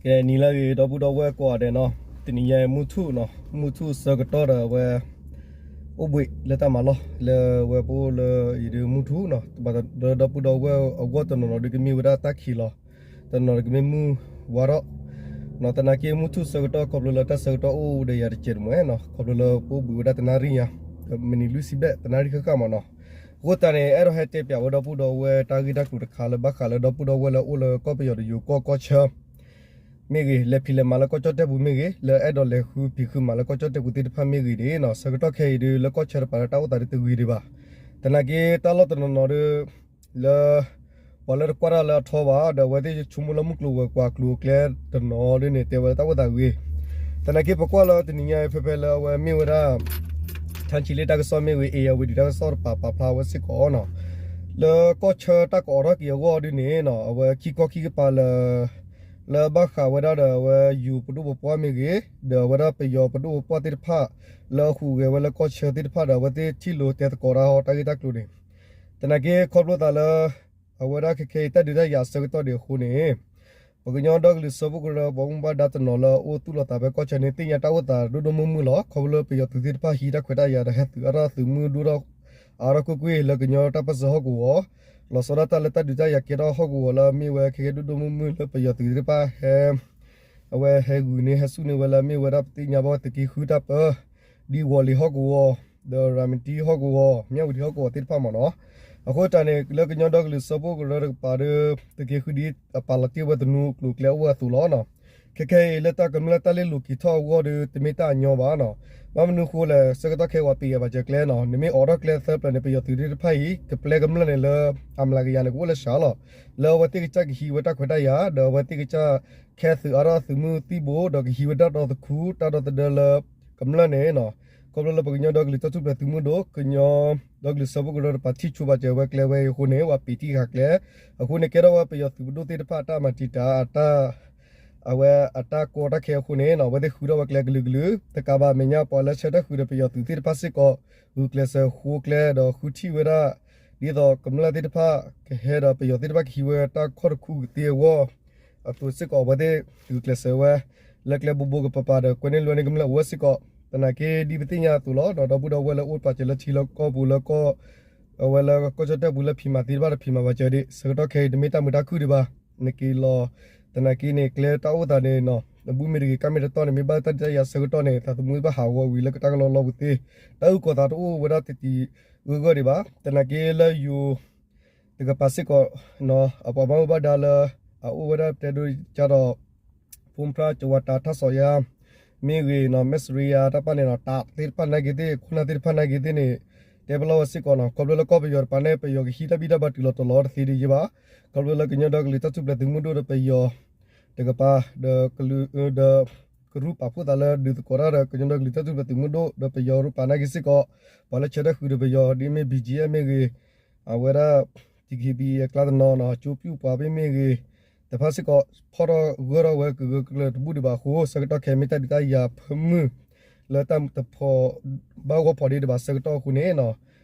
နံၤလၢအဂ့ၤ ဒီပုၢ်ဒီဝဲၢ်ကိးဂၤဒဲးနီၤ, တနံၤညါအံၤ မုၢ်ထူၣ်နီၤ, မုၢ်ထူၣ်ဆၢကတီၢ်ဒီးအဝဲ အိၣ်ဘှံးလၢတၢ်မၤလီၢ် လၢအဝဲပအိၣ်လၢအံၤဒီးမုၢ်ထူၣ်နီၤ, ဘၣ်ဒီးဒီပုၢ်ဒီဝဲၢ်အဂီၢ်တနီၤနီၤဒုးကမ့ၢ်ဝဲဒၣ်တၢ်ခံးလီၤ, တနီၤနီၤဒုးကမ့ၢ်မုၢ်ဝါထီၣ်နီၤ, သနာ်က့မုၢ်ထူၣ်ဆၢကတီၢ်ခီဖျိလၢတၢ်ဆၢကတီၢ်အိၣ်ဒီးယၤတစဲးတမှဲၤနီၤ, ခီဖျိလၢပအိၣ်ဘှံးဝဲဒၣ်တနၣ်ရံၣ်ညါ, မံးနံးလွံၢ်ဆံဘျဲၣ် တနၣ်ရံၣ်ဃၣ်ဃၣ်မးနီၤ, အဃိသတးန့ၣ် အဲၣ်ဒိးဟဲတဲပၠးဝဲဒီပုၢ်ဒီဝဲၢ်တၢ်ဂ့ၢ်တၢ်ကျိၤတခါလၢဘၣ်ဃးလၢဒီပုၢ်ဒီဝဲၢ်လၢအအိၣ်လၢကီၢ်ပယီၤတယိၤကီၢ်ကီၢ်ဆၢ မ့ၢ်ဂ့ၤ, လဲၤဖံးလဲၤမၤလၢကီၢ်ကၠီၣ်တဲၣ်ပူၤမ့ၢ်ဂ့ၤ, လၢအဲၣ်ဒိးလဲၤဃုဖံးဃုမၤလၢကီၢ်ကၠီၣ်တဲၣ်ပူၤသ့ၣ်တဖၣ်မ့ၢ်ဂ့ၤန့ၣ်နီၤ, ဆၢကတီၢ်ခဲအံၤဒုး လၢကီၢ်ဆၢတပၤလၢတၢ်အိၣ်သးဒုးတဂ့ၤဒံးဘၣ်. သနာ်က့တၢ်လီၢ်တနီၤနီၤဒုး လၢ ပှၤလၢတကွၢ်တၢ်လၢအထီဘၣ် ဒီးအဝဲသ့ၣ်ဆိကမိၣ်လၢမုၢ်ကျိၤဝဲၤကွာ်ကျိၤကျဲတနီၤဒုးန့ၣ် တဲဝဲလၢတၢ်အိၣ်သးဂ့ၤ, သနာ်က့ပကွၢ်လၢတနံၤညါအံၤ ဖဲဖဲလၢအဝဲမ့ၢ်ဝဲဒၣ် ထၣ်ဆံလ့ၣ်တၢ်ကစီၣ်မ့ၢ်ဂ့ၤ, အ့ၣ်ယၤဝံၤဒံးတၢ်ကစီၣ်တပၤပာ်ဖျါဝဲစ့ၢ်ကီးနီၤ, လၢကီၢ်ဆၢတၢ်ကအိးထီၣ်က့ၤအဂီၢ်ဒုးန့ၣ်နီၤ, အဝဲခံခီခံကပၤလၢ လၢဘၣ်ဃးဝဲဒၣ်ဒီးအဝဲယိၤပဒိၣ်ပပှၢ်မ့ၢ်ဂ့ၤ, ဒီးအဝဲဒၣ်ပယီၤပဒိၣ်ပပှၢ်သ့ၣ်တဖၣ် လၢအဟူးဂဲၤဝဲလၢကီၢ်ဆၢသ့ၣ်တဖၣ်ဒီး အဝဲသ့ၣ်ထံၣ်လိာ်တဲသကိးတၢ်ဟီတၢ်ဂ့ၢ်တၢ်ကျိၤန့ၣ်, သနာ်က့ခီဖျိသးလၢ အဝဲဒၣ်ခဲခဲအံၤတၢ်ဒုးတၢ်ယၤအဆၢကတီၢ်ဒံးအဃိန့ၣ် ပကညီဒီကလုာ်စၢဖှိၣ်ကရၢ ပှၤမူဘၣ်ဒါတနီၤလၢအအိၣ်သူၣ်လီၤသးဖဲကီၢ်ဆၢန့ၣ် သ့ၣ်ညါတၢ်အိၣ်သးဒိၣ်ဒိၣ်မုၢ်မုၢ်လီၤ. ခီဖျိလၢပယီၤသုးသ့ၣ်တဖၣ်ဟံးတၢ်ခွဲးတၢ်ယာ်ဒီးဟဲသုးအါထီၣ်သုးမုၢ်ဒိၣ်ထီၣ်အါထီၣ်ကွ့ၢ်ကွ့ၢ်လၢကညီတၢ်ပၢၢ်ဆၢဟီၣ်ကဝီၤ, လီၤဆီဒၣ်တၢ်လၢတၢ်ဒုးတၢ်ယၤကဲထီၣ်ဟီၣ်ကဝီၤလၢအမ့ၢ်ဝဲခဲကဲဒိၣ်ဒိၣ်မုၢ်မုၢ်လၢပယီၤသုးသ့ၣ်တဖၣ်ဟဲ အဝဲဟဲဂုာ်န့ၢ်ဟဲဆူၣ်န့ၢ်ဝဲလၢအမ့ၢ်ဝဲဒၣ်ပသ့ၣ်ညါဘၣ်ဝဲသုးက့ဃုတၢ်ပၢ ဒ်ဝီၤလ့ၤဟီၣ်ကဝီၤ ဒီးရၤမတံဟီၣ်ကဝီၤ မၠၣ်ဝတံဟီၣ်ကဝီၤသ့ၣ်တဖၣ်မးနီၤ. အဃိသတးန့ၣ် လၢကညီဒီကလုာ်စၢဖှိၣ်ကရၢတကပၤဒီး သုးက့ဃုဒ်အပာ်လီၤတ့ၢ်ဝဲသနူကျိၤကျဲအိၣ်ဝဲအသိးလီၤနီၤ. ခဲခဲအံၤလၢတၢ်ကမျၢၢ်တၢ်လ့ၣ်လိၤက့ၤထီၣ်အဂီၢ်ဒီး တမ့ၢ်တၢ်အညီဘၣ်နီၤ. ဘၣ်မနုၤအဃိလဲၣ် ဆၢကတီၢ်ခဲအံၤပှၤပ့ၤဂဲၤဘၣ်စၢၤကျဲနီၤ, နမ့ၢ်အိးထီၣ်ကျဲသၢပျၢၤန့ၣ် ပယီၤသုးသ့ၣ်တဖၣ်အံၤ ကပျဲကမျၢၢ်န့ၣ်လၢ အမျးကယၤန့ၣ် ကအိၣ်လၢစှၤလီၤ. လၢအဝဲသ့ၣ်ကစၢ်ကဟံးဝဲတၢ်ခွဲးတၢ်ယာ် ဒီးအဝဲသ့ၣ်ကစၢ်ခဲသုးအါထီၣ်သုးမုၢ်သံၣ်ဘိ ဒီးကဟံးဝဲတၢ်ဒီသခူ တၢ်ဒီသဒၢလၢကမျၢၢ်န့ၣ်နီၤ. ခီဖျိလၢပကညီဒီကလုာ်တၢ်ထူၣ်ဖျဲးသုးမုၢ်ဒိၣ် ကညီဒီကလုာ်စၢဖှိၣ်ကရၢတကပၤထံၣ်ဆိပာ်စၢၤဝဲကျဲဝဲအံၤအဃိန့ၣ် ပှၤပ့ၤတံၢ်ဃာ်ကျဲ အဃိန့ၣ် ကဲထီၣ်ဝဲပယီၤသုးပဒိၣ်သ့ၣ်တဖၣ်အတၢ်မၤတံာ်တာ်အတၢ် အဝဲအတၢ်ကီတၢ်ခဲအဃိန့ၣ်နီၤ အဝဲသ့ၣ်ဃုထီၣ်ဝဲကျဲကလုာ်ကလုာ် တကးဘၣ်အမဲာ်ညါပှၤလၢဆၢထၢၣ်ဃုာ်ဒီးပယီၤသုးသ့ၣ်တဖၣ်စ့ၢ်ကီး ဂုာ်ကျဲးစၢးဃိကျဲဒီးဃုထံၣ်ဝဲဒၣ် ဒ်သိးကမျၢၢ်သ့ၣ်တဖၣ် ကဟဲဒီးပယီၤသ့ၣ်တဖၣ်ကဟံးဝဲတၢ်ခီၣ်တခူကသ့အဂီၢ် အသိးစ့ၢ်ကီး အဝဲသ့ၣ်ဂုာ်ကျဲးစၢးဝဲ လၢကျဲဘိဘိကပၤပၤဒီး ကွဲန့ၢ်လွဲန့ၢ်ကမျၢၢ်အဝဲစ့ၢ်ကီး သနာ်က့ဒ်ပသ့ၣ်ညါအသိးလီၤ. ဒီပုၢ်ဒီဝဲၢ်လၢအိၣ်ပာ်စၢၤလၢထံလၢကီၢ်ပူၤလၢကီၢ် အဝဲလၢကီၢ်ကၠီၣ်တဲၣ်ပူၤလၢဖံးမၤသ့တဖၣ်တဖံးမၤဘၣ်စၢၤဒံး ဆၢကတီၢ်ခဲအံၤတမ့ၢ်တၢ်မုာ်တၢ်ခုၣ်ဒံးဘၣ်. နက့ၤလီၤ သနာ်က့န့ၣ် ကျဲတၢ်အိၣ်သးန့ၣ်နီၤ နဘူၣ်မ့ၢ်တဂ့ၤ ကၢ်မ့ၢ်တတီၢ်န့ၣ် မ့ၢ်ဘၣ်တၢ်ဒုးတၢ်ယၤဆၢကတီၢ်န့ၣ် သးသမူဘၣ်ဟးဂီၤဝံၤလၢကတၢၢ်ကလီလီပူၤသ့ တၢ်အုၣ်ကီၤသးတအိၣ်ဝဲဒၣ်တတံၤဂၢၢ်ဂၢၢ်ဒံးဘၣ်. သနာ်က့လၢယိၤ တကပၤစ့ၢ်ကီး အပှၤဘၣ်မူဘၣ်ဒါလၢ အအိၣ်ဝဲဒၣ်တဲဒိကၢ်ဒီး ဖိမုၣ်ဖျါကဝၤတၢ်ထၣ်စီၤယါ မ့ၢ်ဂ့ၤနီၤ မဲၣ်စရံယါတၢ်ပၢ်န့ၣ်နီၤ တၢ်သ့ၣ်တဖၣ်နာ်က့သ့ၣ် ခိၣ်နၢ်သ့ၣ်တဖၣ်နာ်က့သ့ၣ်န့ၣ် တဲပလီၢ်ဝဲစ့ၢ်ကီးနီၤ ခီဖျိလၢကီၢ်ပယီၤတပၤန့ၣ် ပယီၤကဟံးတၢ်ဘံၣ်တၢ်ဘၢတုၤလီၤတီၤလီၤတသ့ဒံးယံၤဘၣ်. ခီဖျိလၢကညီဒီကလုာ်တၢ်ထူၣ်ဖျဲးသုးမုၢ်ဒိၣ်ဒီးပယီၤ တကပၤ ဒီးကလုာ် ဒီး ကရူၢ်ပာ်ဖှိၣ်သးလၢဒုးသကိးတၢ်ဒီးကညီဒီကလုာ်တၢ်ထူၣ်ဖျဲးသုးမုၢ်ဒိၣ် ဒီးပယီၤရူၢ်ပာ်နာ်က့စ့ၢ်ကီး ပှၤလၢဆၢထၢၣ်ဃုာ်ဒီးပယီၤဒ်မ့ၢ် ဘံၣ်ကၠံၣ်အဲၣ်မ့ၢ်ဂ့ၤ အဝဲဒၣ် တံၣ်က့ၣ်ဘံၣ်အကျါတနီၤနီၤ ကၠိပျူၢ်ပှၤဘ့ၣ်မ့ၢ်ဂ့ၤ တဖၣ်စ့ၢ်ကီး ဖီၣ်ထီၣ်ဂၢၢ်ထီၣ်ဝဲကဂၢၢ်ကကျၢၤတဘူၣ်ဒံးဘၣ်အဃိ ဆၢကတီၢ်ခဲအံၤမ့ၢ်တၢ်ဒုးတၢ်ယၤဖၢမုၢ် လၢတၢ်တဖိးဘၣ်ဂီၢ်ဖီဒ့ဒံးဘၣ်ဆၢကတီၢ်အဃိန့ၣ်နီၤ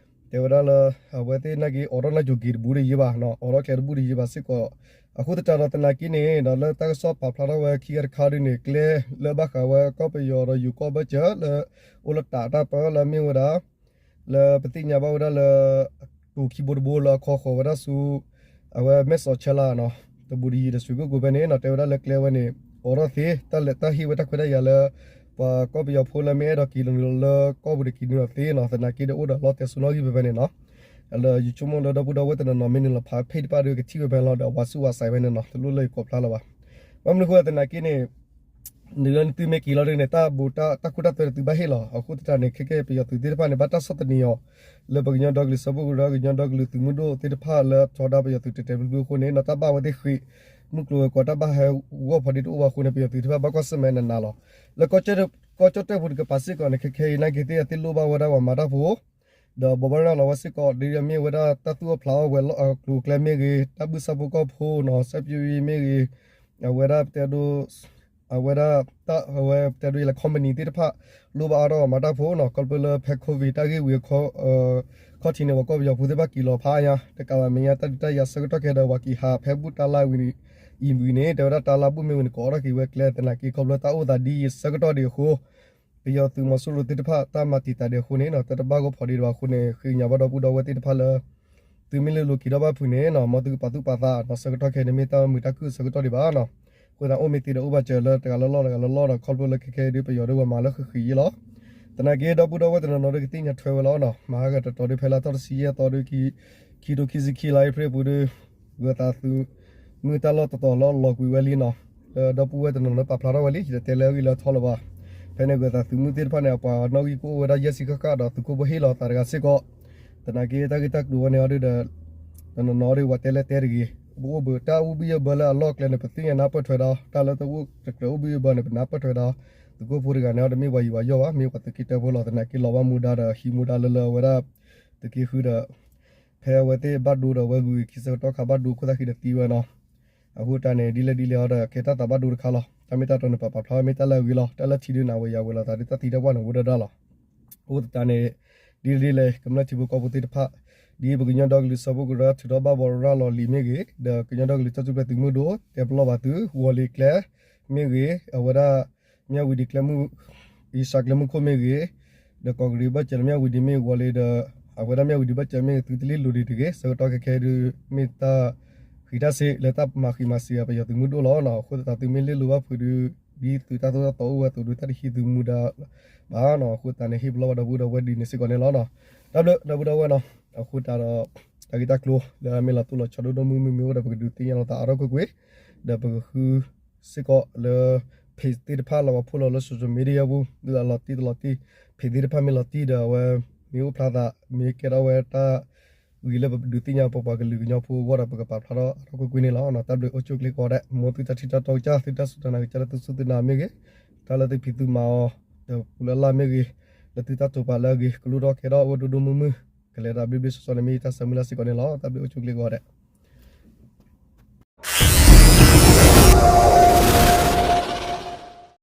တဲဝဲဒၣ်လၢ အဝဲသ့ၣ်နာ်က့အိးထီၣ်နၢ်ယိၤက့ၤတဘူၣ်ဒံးယံၤဘၣ်နီၤ အိးထီၣ်ကျဲတဘူၣ်ဒံးယံၤဘၣ်စ့ၢ်ကီး အဃိသတးဒီးသနာ်က့န့ၣ်ဒီး လၢတၢ်ကစီၣ်ပာ်ဖျါထီၣ်ဝဲခံဂၤတခါဒ်န့ၣ် ကျဲလၢဘၣ်ဃးဝဲကီၢ်ပယီၤဒီးယိၤကီၢ်ဘၢၣ်စၢၤလၢ အိၣ်လၢတၢ်တၢ်ပၢလၢအမ့ၢ်ဝဲဒၣ် လၢပသ့ၣ်ညါဘၣ်ဝဲဒၣ်လၢ တိၤခံဘိတဘိလၢအခီဃီၤဝဲဒၣ်ဆူ အဝဲမဲၣ်စီးဆၢလါနီၤ တဘူၣ်ဒံးယံၤဒီးစွ့ၤကိၣ်ကိၤဖဲန့ၣ်နီၤ တဲဝဲဒၣ်လၢကျဲဝဲန့ၣ် အိးထီၣ်သ့ တၢ်လဲၤတၢ်ဟ့ၣ်ဝဲတၢ်ခွဲးတၢ်ယာ်လၢ ပှၤကီၢ်ပယီၤဖိလၢမ့ၢ်အဲၣ်ဒိးက့ၤလီၤနုာ်လီၤလၢကီၢ်ပူၤဒီးက့ၤနုာ်လီၤသ့နီၤ သနာ်က့ဒီးအိၣ်ဒီးလီၤတဲာ်စိနီၣ်ဂံၢ်ဖဲဖဲန့ၣ်နီၤ လၢယဆိကမိၣ်လၢဒီပုၢ်ဒီဝဲၢ်တနီၤနီၤမ့ၢ်နုာ်လီၤဖးဖ့ၣ်တဖၣ်ဒီးကထံၣ်ဝဲဖဲန့ၣ်လီၤဒီးဝးဆူၣ်ဝးစဲးဖဲန့ၣ်နီၤ တလိၣ်လၢယကိးဖျါလၢၤဘၣ်. ဘၣ်မနုၤအဃိသနာ်က့န့ၣ် နသုမ့ၢ်က့ၤလီၤဒ်န့ၣ် တၢ်ဘိးတၢ်တၢ်ခိၣ်တၢ်သွဲတသုဘၣ်ဟ့ၣ်လီၤ အဃိသတးန့ၣ် ခဲကဲပယီၤသုးသ့ၣ်တဖၣ်န့ၣ် ဘၣ်တၢ်ဆီၣ်သနံးအီၤ လၢပကညီဒီကလုာ်စၢဖှိၣ်ကရၢ ကညီဒီကလုာ်သုးမုၢ်ဒိၣ်သ့ၣ်တဖၣ်လၢထီဒါပယီၤသုးတဲာ်တဲာ်ဖျုးဖျုးအဃိန့ၣ် နီၢ်တၢ်ဘၣ်ဝဲသ့ၣ်ဃ့ၢ် မုၢ်ကျိၤဝဲၤကွာ်တၢ်ဘၣ်ဟဲဂီၢ်ဖီဒ့တအိၣ်ဘၣ်အဃိန့ၣ် ပယီၤသုးသ့ၣ်တဖၣ်ဘၣ်ကွၢ်ဆၢၣ်မဲာ်နးနးလီၤ. လၢကီၢ်ကၠီၣ်တဲၣ်ပူၤတကပၤစ့ၢ်ကီးန့ၣ် ခဲခဲအံၤနာ်က့သ့ၣ်အသ့ၣ်လိၣ်ဘၣ်ဝဲဒၣ်ပှၤမၤတၢ်ဖိ ဒီးဘိးဘၣ်ရၤလီၤဝဲစ့ၢ်ကီး ဒ်အမ့ၢ်ဝဲဒၣ်တၢ်သူၣ်အိၣ်ဖျးအီၣ်ဝဲလၢအကျိၤအကျဲမ့ၢ်ဂ့ၤ တၢ်ဘုၣ်စၢ်ဖိကီၢ်ဖိနီၤ စဲးပၠူအံၤမ့ၢ်ဂ့ၤ အဝဲဒၣ်ပတဲဒိ အဝဲဒၣ် အဝဲပတဲဒိယဲလၢ company သ့ၣ်တဖၣ် လိၣ်ဘၣ်အါထီၣ်ပှၤမၤတၢ်ဖိနီၤ ခီဖျိလၢဖဲ COVID တၢ်ဂ့ၢ်ဝံၤအခီ ခီၣ်ထံးန့ၣ် ပှၤကီၢ်ပယီၤဖိသ့ၣ်တဖၣ်က့ၤလီၤဖးအါညါ တကးဘၣ်မဲာ်ညါတၢ်ဒုးတၢ်ယၤဆၢကတီၢ်ခဲဒီး ပှၤက့ၤဟးဖဲဘူၣ်တၢ်လါဝံၤန့ၣ် အံၤဝံၤန့ၣ် တဲဝဲဒၣ်တၢ်လၢဘူၣ်မ့ၢ်ဝံၤန့ၣ် ကအိးထီၣ်က့ၤဝဲကျဲ သနာ်က့ခီဖျိတၢ်အိၣ်သးဒ်အံၤအဆၢကတီၢ်ဒံးအဃိ ပယီၤသုးမီၤစိရိၤသ့ၣ်တဖၣ် တၢ်မၤတံာ်တာ်ဒံးအဃိန့ၣ်နီၤ တၢ်တဘၣ်ဂီၢ်ဖီဒံးဘၣ်အဃိန့ၣ် ဃ့ကညးဘၣ်ဒီပုၢ်ဒီဝဲၢ်သ့ၣ်တဖၣ်လၢ သုမ့ၢ်လဲၤလိာ်က့ၤဒီးဘၣ်ဖုးန့ၣ်နီၤ မ်သုကပာ်သူၣ်ပာ်သးနီၤ ဆၢကတီၢ်ခဲအံၤန့ၣ်မ့ၢ်တၢ်မုာ်တၢ်ခုၣ်အဆၢကတီၢ်ဒံးဘၣ်နီၤ. အဃိသတးအိၣ်မ့ၢ်သ့ဒီးအိၣ်ဘၣ်စၢၤလၢတဂၤလၢ်လီၢ်တဂၤလၢ်လီၢ်ဒီး ခီဖျိလၢခဲခဲအံၤဒုးပယီၤဒုးဝဲမၤလၢဃံးဃံးယဲလီၤ. သနာ်က့ဒီပုၢ်ဒီဝဲၢ်တနီၤနီၤဒုးကသ့ၣ်ညါထွဲဝဲလီၤနီၤ မၤဟါဂၤတတီၤဒုးဖဲလါထီၣ်တဆံယဲၢ်သီဒုး ခံထိခံဆံခံလါအ့ဖြ့ၣ်အပူၤဒုး ဂၢၤသးသုးမုၢ်တၢ်လီၢ်တတီၤလၢအလီၤကွံာ်ဝဲလံနီၤ လၢဒီပုၢ်ဝဲၢ်တနီၤနီၤပာ်ဖျါထီၣ်ဝဲလံ ယတတဲလၢအဂ့ၢ်လၢအထီလၢၤဘၣ်. ဖဲန့ၣ်ဂၢၤသးသုးမုၢ်သ့ၣ်တဖၣ်န့ၣ် အပှၤနီၣ်ဂံၢ်ကအိၣ်ဝဲဒၣ်ယဲၢ်ဆံဃၣ်ဃၣ်ဒီးသုးခိၣ်ဖိဟ့ၣ်လီၤသးတဂၤစ့ၢ်ကီး သနာ်က့တၢ်ဂ့ၢ်တၢ်ကျိၤဝဲန့ၣ်အီၤဒုးဒီး တနီၤနီၤအီၤဒုးပှၤတဲလၢတဲတဂ့ၤ ပအိၣ်ဘၣ်တၢ်အိၣ်ဘံၣ်အိၣ်ဘၢလၢအလီၢ်ကျဲန့ၣ် ပသ့ၣ်ညါနၢ်ပၢၢ်ထွဲဒီး တၢ်လၢတအိၣ်တကြၢးအိၣ်ဘံၣ်အိၣ်ဘၢန့ၣ် ပနၢ်ပၢၢ်ထွဲဒီး သုးခိၣ်ဖိတဂၤန့ၣ်အီၤဒီးမ့ၢ်ပှၤယူးပှၤယီၢ်ဘၣ် မ့ၢ်ပှၤသုးက့တၢဖိလီၤ သနာ်က့လီၤဘၣ်မူဒါဒီးဟံးမူဒါလၢလၢအဝဲဒၣ် သုးက့ဃုဒီး ဖဲအဝဲသ့ၣ်ဘၣ်ဒိဒီးဝဲဂုၤဂ့ၤခံဆၢကတီၢ်ခါဘၣ်ဒိခိၣ်သၣ်ဃံဒီးသံဝဲနီၤ အဃိသတးန့ၣ် ဒ်လဲၣ်ဒ်လဲၣ်အီၤဒီး ကဲတၢ်သးဘၣ်ဒိတခါလီၤ. တၢ်မ့ၢ်တၢ်တီန့ၣ် ပပာ်ဖျါဝဲမ့ၢ်တၢ်လၢအဂ့ၤလီၤ. တၢ်လၢထံဒုးနၤဝဲယၤဝဲလိာ်သးဒ်တၢ်သံတၢ်ပှၢ်န့ၣ်အိၣ်ဒၣ်ဒၣ်လီၤ. အဃိသတးန့ၣ် ဒ်လဲၣ်ဒ်လဲၣ် ကမျၢၢ်ထံဖိကီၢ်ဖိသ့ၣ်တဖၣ် ဒ်ပကညီဒီကလုာ်စၢဖှိၣ်ကရၢထုးထီၣ်ဘၣ်ဘီရၤလီၤလံာ်မ့ၢ်ဂ့ၤ ဒီးကညီဒီကလုာ်တၢ်ထူၣ်ဖျဲးသုးမုၢ်ဒိၣ် တဲပလီၢ်ဘၣ်သု ဝီၤလ့ၤကျဲမ့ၢ်ဂ့ၤ အဝဲဒၣ် မၠၣ်ဝံၤဒံးကျဲမုၢ် အံစၢကျဲမုၢ်ခိၣ်မ့ၢ်ဂ့ၤ ဒီးကီးကရံးဘၣ်စၢၤလၢမၠၣ်ဝံၤဒံးမ့ၢ်ဂ့ၤ ဝီၤလ့ၤဒီး အဝဲဒၣ်မၠၣ်ဝံၤဒံးဘၣ်စၢၤမ့ၢ်ဂ့ၤ သုတလ့ၣ်လိၤဒံးတဂ့ၤ ဆၢကတီၢ်ခဲခဲဒုး မ့ၢ်တၢ်ဃံးတၢ်စ့းလၢတၢ်မၤဃံးမၤစၢၤပယီၤသုးမုၢ်ဒိၣ်လီၤ. အဃိသတးသုမ့ၢ်လ့ၣ်လိၤဘၣ်ဖုးဒုး ဒ်သုတၢ်သိၣ်တၢ်သီအိၣ်ဝဲအသိးဒုး တၢ်တဟံးသုမူဒါဘၣ်နီၤ. အဃိသတးန့ၣ် ဟ့ၣ်ပလီၢ်ဘၣ်ဒီပုၢ်ဒီဝဲၢ်ဒ်န့ၣ်စ့ၢ်ကီးန့ၣ်လီၤ. တၢ်ဘျုးဒီပုၢ်ဒီဝဲၢ်နီၤ. အဃိသတးဒီး တၢ်ဂ့ၢ်တၢ်ကျိၤလၢအမ့ၢ်လီၤတိၢ်လီၤဆီဒိၣ်ဒိၣ်မုၢ်မုၢ်မ့ၢ်အိၣ်ဒီး ပကဒုးသ့ၣ်ညါလိာ်သးအါထီၣ်ကွ့ၢ်ကွ့ၢ် ဒီးပကဃုစ့ၢ်ကီးလၢ page သ့ၣ်တဖၣ်လၢပှၤဖီၣ်လီၤလၢ social media ပူၤ လၢအလီၤတံၢ်တလီၤတံၢ် page သ့ၣ်တဖၣ်မ့ၢ်လီၤတံၢ်ဒီးအဝဲ မ့ၢ်အိၣ်ဖျါသး မ့ၢ်ကဲထီၣ်ဝဲတၢ်ဂ့ၤလၢပဒုးသ့ၣ်ညါပပှၤကလုာ်ကညီဖိအဂီၢ်ဒီး ပကပာ်ဖျါထီၣ်အါထီၣ်ကွ့ၢ်ကွ့ၢ်န့ၣ်လီၤ. တၢ်ဘျုးအိၣ်ဆူၣ်အိၣ်ချ့ကိးဂၤဒဲး မ်သုတၢ်ထံၣ်တၢ်တီကစၢ် သုတၢ်စူၢ်တၢ်နာ်ကစၢ်လၢသုစူၢ်သုနာ်မ့ၢ်ဂ့ၤ တၢ်လၢသုဖံးသုမၤအီၤ ဒီးပူၤလၢအလၢ်မ့ၢ်ဂ့ၤ လၢသုတၢ်တိာ်ပာ်လၢအဂ့ၤ ကလိၣ်ထီၣ်ကဲထီၣ်အိၣ်ဒိၣ်ဒိၣ်မုၢ်မုၢ် ကလဲၤတၢ်ဘျ့ဘျ့ဆှီဆှီန့ၣ် မ့ၢ်ယတၢ်ဆၢမုၢ်လၢ်စ့ၢ်ကီးန့ၣ်လီၤ. တၢ်ဘျုးအိၣ်ဆူၣ်အိၣ်ချ့ကိးဂၤဒဲး.